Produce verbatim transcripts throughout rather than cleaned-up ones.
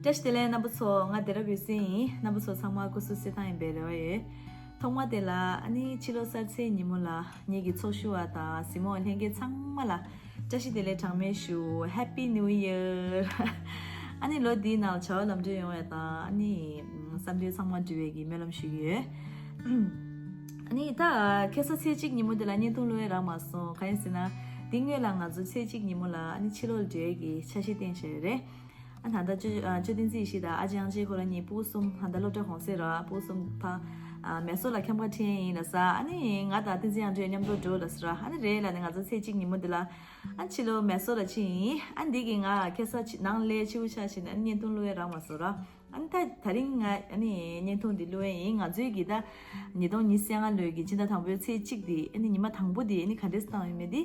བཀྲ་ཤིས་བདེ་ལེགས་རྣམ་པ་ཚོ། ང་བདེ་རབ་ཡོད་སྲིད་ཡིན། རྣམ་པ་ཚོ་ཚང་མ་སྐུ་གཟུགས་གསལ་ཐང་ཡིན་པའི་རེ་བ་ཡོད། ཐོག་མ་དེ་ལ་ཨ་ནི་ཕྱི་ལོ་གསར་ཚེས་ཉིན་མོ་ལ་ངེད་ཀྱི་ཚོགས་ཞུགས་པ་དང་གཟིགས་མོ་ལྷན་རྒྱས་ཚང་མ་ལ་བཀྲ་ཤིས་བདེ་ལེགས་གྲངས་མེད་ཞུ། Happy New Year། ཨ་ནི་ལོ་འདིའི་ནང་བྱ་བ་ལམ་འགྲོ་ཡོང་བའི་དང་ཨ་ནི་བསམ་འདུན་ཚང་མ་འགྲུབ་པའི་གི་སྨོན་ལམ་ཞུ་གི་ཡོད། ཨ་ནི་ད་ཁ་སང་ཚེས་གཅིག་ཉིན་མོ་དེ་ལ་བརྙན་ཐུང་བླུགས་ཡས་རག་མ་སོང་། གང་ཡིན་ཟེར་ན་འདི་སྔོན་ལ་ང་ཚོ་ཚེས་གཅིག་ཉིན་མོ་ལ་ཨ་ནི་ཕྱི་ལོགས་ལ་འགྲོ་ཡས་ཀྱི་འཆར་གཞི་བཏིང་བཞག་ཡོད་རེད། ཨ་ད་ལྟ་ཅོ་ཨ་ཅོ་བསྟན་འཛིན་ཡེ་ཤེས་དང་ཨ་ཅེ་ཨང་ཅེ་ཁོ་རང་གཉིས་ཕྲུ་གུ་གསུམ། ད་ལྟ་སློབ་གྲྭ་གུང་སེང་རེད། ཕྲུ་གུ་གསུམ་ཕ་ཨ་མེ་སོར་ལ་འཁྱམ་ཁ་འཕྲད་ཡས་ཡིན་ལབ་ས། ཨ་ནི་ང་དང་བསྟན་འཛིན་ཨང་ཅེ་མཉམ་དུ་འགྲོ་ལབ་ས་ར། ཨ་ནི་རེད་ལབ་ནས་ང་ཚོ་ཚེས་གཅིག་ཉིན་མོ་འདི་ལ་ཨ་ཕྱི་ལོགས་མེ་སོར་ལ་ཕྱིན་ཡིན། ཨ་འདི་གི་ང་ཁ་སང་ཕྱི་ནང་ལས་ཕྱི་པོ་ཆགས་ཕྱིན་ཨ་ནི་བརྙན་ཐུང་བླུགས་ཡས་རག་མ་སོང་ར། ཨ་ནི་ད་ད་རིང་ང་ཨ་ནི་བརྙན་ཐུང་འདི་བླུགས་ཡས་ཡིན། ང་ཚོའི་གི་ད་ཉིས་སྟོང་ཉི་ཤུ་རྩ་ལྔ་ལོའི་གི་ཕྱི་ཟླ་དང་པོའི་ཚེས་གཅིག་འདི་ཨ་ནི་ཉི་མ་དང་པོ་འདི་ཨ་ནི་ག་འདྲས་བཏང་ཡོད་མེད་འདི་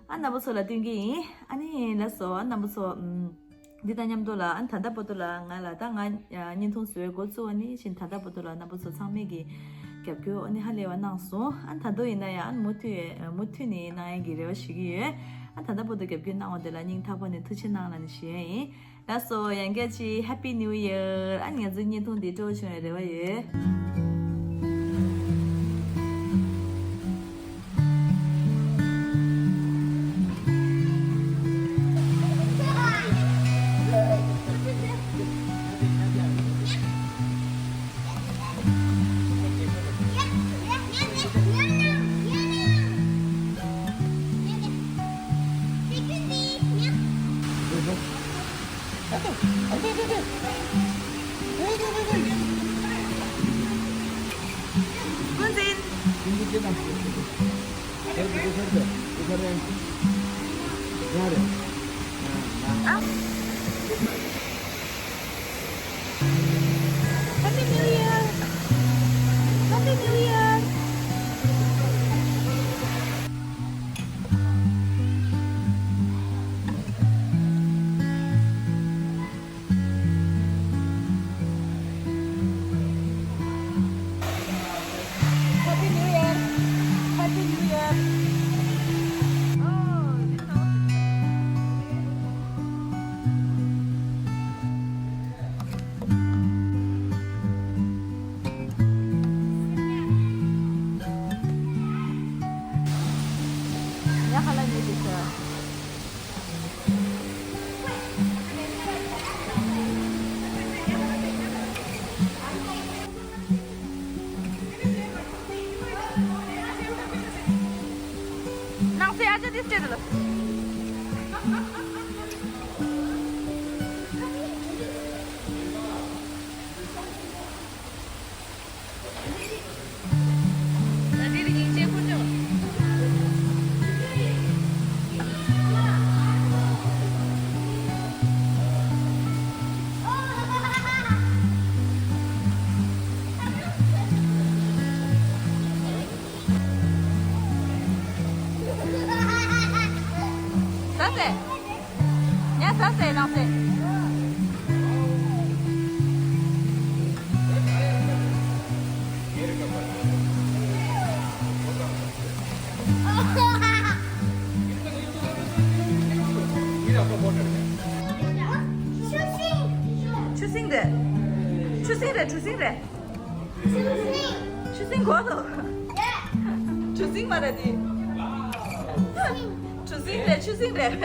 ཨ་རྣམ་པ་ཚོ་ལ་སྟོན་གི་ཡིན། ཨ་ནི་ལགས་སོ། ཨ་རྣམ་པ་ཚོ་ཨམ། འདི་དང་མཉམ་དུ་ལ་ཨ་ནི་ད་ལྟ་བར་དུ་ལ་ང་ལ་ད་ང་བརྙན་ཐུང་བཟོ་བའི་འགོ་བཙུགས་པ་ནས་བཞིན་ད་ལྟ་བར་དུ་ལ་རྣམ་པ་ཚོ་ཚང་མས་ཀྱི་རྒྱབ་སྐྱོར་ཨ་ནི་ཧ་ལས་པ་གནང་སོང་། ཨ་ནི་ད་དུང་ཡིན་ན་ཡང་ཨ་ནི་མུ་མཐུད་མུ་མཐུད་ནས་གནང་ཡས་ཀྱི་རེ་བ་ཞུ་གི་ཡོད། ཨ་ནི་ད་ལྟ་བར་དུ་རྒྱབ་སྐྱོར་གནང་བ་དེ་ལ་སྙིང་ཐག་པ་ནས་ཐུགས་རྗེ་གནང་ལབ་ནས་ཞུ་ཡས་ཡིན། ལགས་སོ། ཡང་བསྐྱར་ཅིག་Happy New Year། ཨ་ནི་ང་ཚོའི་བརྙན་ཐུང་འདི་སྤྲོ་བོ་བྱུང་བའི་རེ་བ་ཡོད། ཀུན་འཛིན། Happy New Year! Happy New Year! Happy New Year! Happy New Year! Oh, this is awesome. ནང་སེ་ཨ་ཅག་དེ་སྤྲད་དེ་ལ། ཟ་ཟེ། ཡ་ཟ་ཟེ་ནང་ཟེ། ཆུ་སྲིན་རེད། ཆུ་སྲིན་རེད། ཆུ་སྲིན་རེད། ཆུ་སྲིན་གོ་ལོ། གྲུ་གཟིངས་མ་རེད་དེ། གྲུ་གཟིངས་རེད། ཆུ་སྲིན་རེད།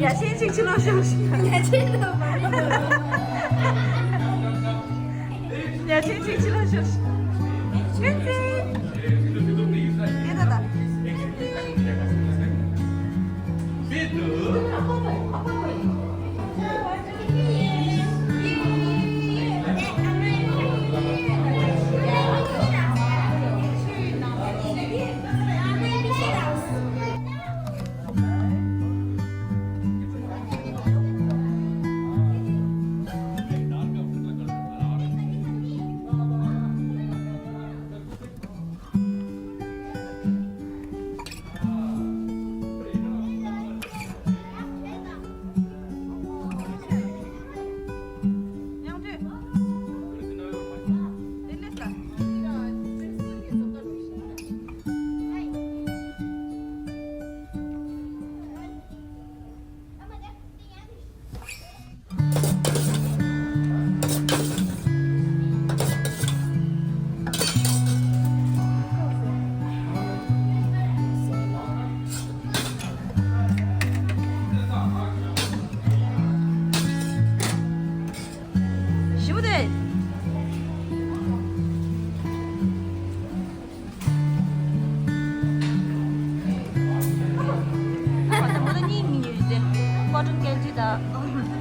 ཡ། ཡ་ཤིན་ཅིག་ཕྱི་ལོགས་ཤོག་ཡ་ཤིན་ལོ། ཡ་ཤིན་ཅིག་ཕྱི་ལོགས་ཤོག་ཡ་ད་ད།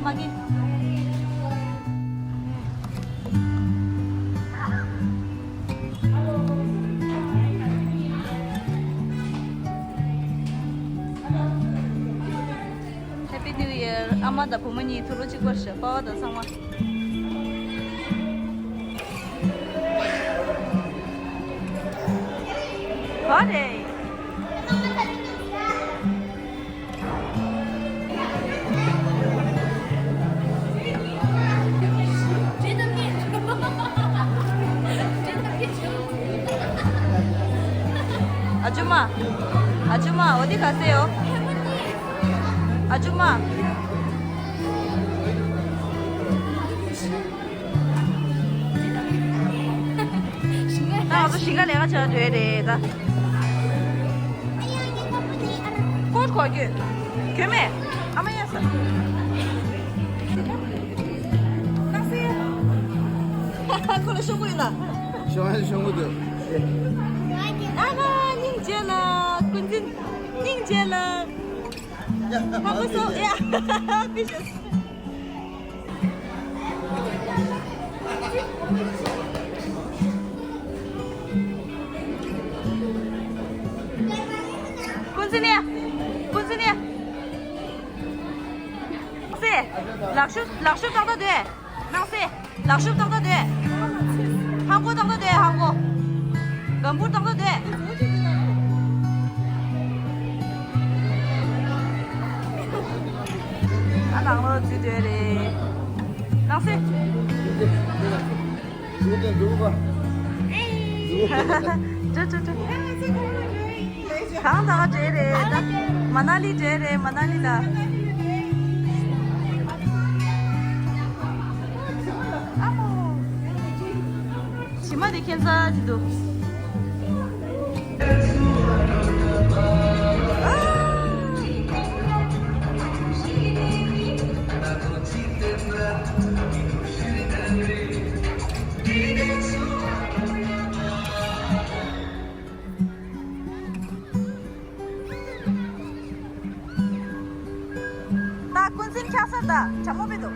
མ་གི། Happy New Year། ཨ་མ་དང་བུ་མོ་གཉིས་ཐུགས་རོ་གཅིག་པར་བཞག་པ་བ་དང་ཚང་མ། ག་རེ། ཨ་ཅུ་མ། ཨ་ཅུ་མ། འོ་དེ་ག་ཟེ་ཡོ། ཨ་ཅུ་མ། ད་ང་ཚོ་ཞིང་ཁ་ལས་ཀ་བྱ་འགྲོ་ཡ་རེད་ད། ཀོ་ཀོ་ཀྱོ། ཁྱོད་མེད། ཨ་མ་ཡ་ས། ཁོ་ལ་ཤོག་གུ་ཡིན་ན། ཤོག་ཡ་ཤོག་གུ་འདུག་ཨ་ཧ། སྙིང་རྗེ་ལ། ཀུན་འཛིན། སྙིང་རྗེ་ལ། ཧ་གོ་སོང་། ཡ། བི་ཤེས། ཀུན་གཟིགས་ནས། ཀུན་གཟིགས་ནས། སེ། ལག་ཤུབས། ལག་ཤུབས་ཏག་ཏག་སྡོད། ནང་སེ། ལག་ཤུབས་ཏག་ཏག་སྡོད། ཧང་གོ་ཏག་ཏག་སྡོད། ཧང་གོ། གམ་བུར་ཏག་ཏག་སྡོད། ཨ་ནང་ལོགས་འཛུལ་སྡོད་རེད། ནང་སེ། འགྲོ་འགྲོ་འགྲོ། གང་ད་ག་འདྲེ་རེད་ད། མ་ན་ལི་འདྲེ་རེད། མ་ན་ལི་ལ། ཨ་མོ། བྱེ་མ་དེ་ཁྱད་མཚར་ཅིག་འདུག་ད་ཀུན་གཟིགས་འཁྱག་ས་ད་གྲང་མོ་མི་འདུག་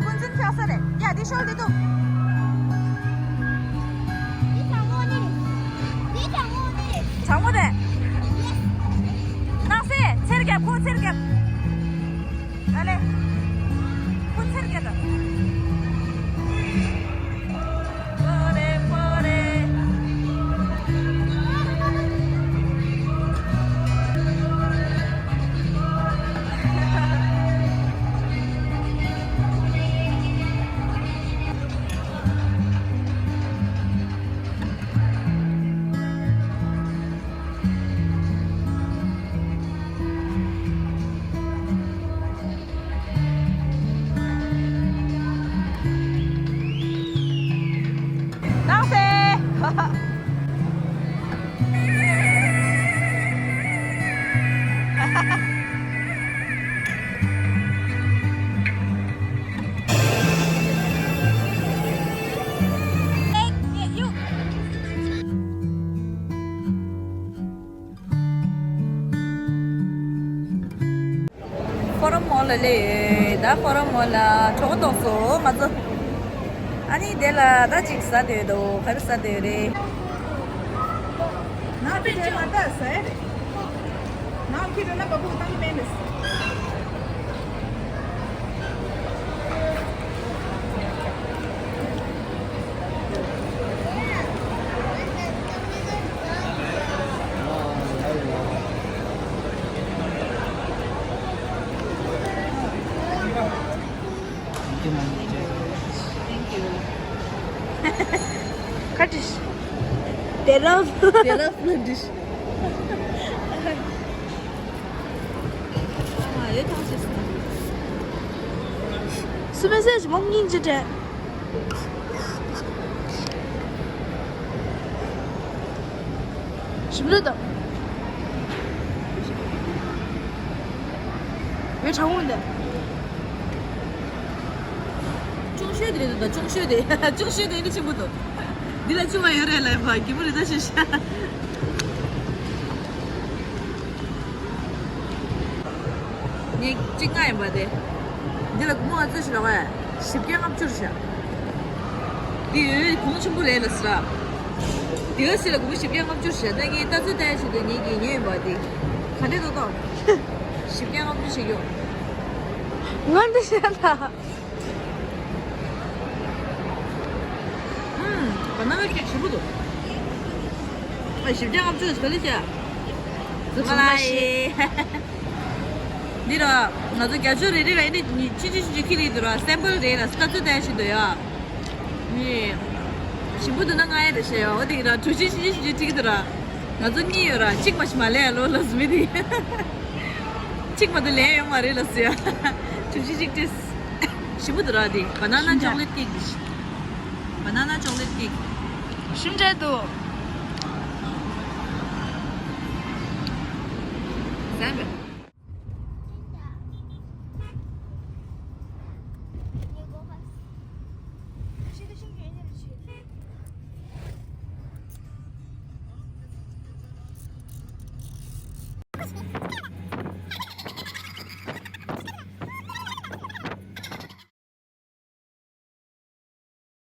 ཀུན་གཟིགས་འཁྱག་ས་རེད། ཡ་འདི་ཤོར་འདི་འདུག་གྲང་མོ་རེད། ནང་སེ་ཚེར་རྒྱབ། ཁོ་ཚེར་རྒྱབ། ཨ་ལེ། ཁོ་ཚེར་རྒྱབ་ད། ནང་སེ། ཕོ་རམ་མོལ་ལ་སླེབས་ཡོད། ད་ཕོ་རམ་མོལ་ལ་གྲོད་ཁོག་ལྟོགས་སོང་ང་ཚོ། ཨ་ནི་དེ་ལ་ད་ཅིག་ཟ་འདོད་འདུག་ག་རེ་ཟ་འདོད་རེད། ནང་ཁྱེར་འགྲོ་ན་ད་ཟ་ཡ་རེད། ནང་ཁྱེར་འགྲོ་ན་བ་ཕུག་བཏང་གི་མེད་མི་སྲིད། Thank you. ཁ་ཏིས། དེ་རབ། དེ་རབ་ལ་འདྲིས། ཨ་ཡོད་ཐང་ཆེ་སོང་། སུ་མེ་སེ་ཇི་མོ་སྙིང་རྗེ་དྲན། ཞིམ་རེད་དམ། ཡོད་གྲང་མོ་འདི། ཅུང་ཤོས་དེ་རེད་འདུག་ད་ཅུང་ཤོས་དེ། ཅུང་ཤོས་དེ་ཨེ་འདྲ་ཆེན་པོ་འདུག་འདི་ལ་ཆུང་བ་ཡོད་རེད་ལབ་པ་གི་མོ་རེད་ད་ཤེས་ཤག་ངས་གཅིག་ང་ཡིན་པ་དེ། འདི་ལ་སྒོར་མོ་ང་ཚོས་ཞིག་ལ་བས་བཞི་བརྒྱ་ལྔ་བཅུ་རེད་ཤག་འདི་ཡོད་གོང་ཆེན་པོ་རེད་ལ་ཟེར། དེ་ག་སི་ལ་སྒོར་མོ་བཞི་བརྒྱ་ལྔ་བཅུ་རེད་ཤག་ད་ངས་ལྟ་ཚུལ་ལྟ་ཡ་ཞིག་འདུག་ངེད་ཀྱིས་ཉོས་ཡིན་པ་དེ། ག་འདྲས་འདུག་ལྟོ། བཞི་བརྒྱ་ལྔ་བཅུ་ཞིག་ཡོད། ང་འདི་བཤད་ད། ཨུམ། བ་ན་ན་ཁེག་ཞིམ་པོ་འདུག་ཨ། བཞི་བརྒྱ་ལྔ་བཅུ་ཞིག་ག་ལེ་བྱ། ཛུ་མ་ལ་ཡེ། འདི་ར། ང་ཚོ་རྒྱ་ཆོས་རེ་རེ་ལ་ཡིན་ནི་ཆི་ཆི་ཆི་ཆི་ཁི་རེད་འདུག་ར། སེམ་པལ་རེད་ར། ལྟ་ཚུལ་ལྟ་ཡ་ཞིག་འདུག་ཡ། ནི། ཞིམ་པོ་འདུག་ན་ང་ཡ་རེ་བཤད་ཡ། འོ་དེ་གི་ར་གྲུ་ཆི་ཆི་ཆི་ཆི་ཁི་འདུག་ར། ང་ཚོ་གཉིས་ཡོད་ར། གཅིག་མ་ཞིག་མ་ལས་ཡ་ལོ་ལ་ཟུ་མི་དེ། གཅིག་མ་དུ་ལས་ཡོད་མ་རེད་ལ་ཟེར་ཡ། གྲུ་ཆི་ཆི་ཏེས། ཞིམ་པོ་འདུག་ར་དེ། བ་ན་ན་ཅོག་ལེ་ཊི་ཁེག་དེ། བ་ན་ན་ཅོག་ལེ་ཊི་ཁེག་ཞིམ་འདྲ་འདུག་ཟན་པས།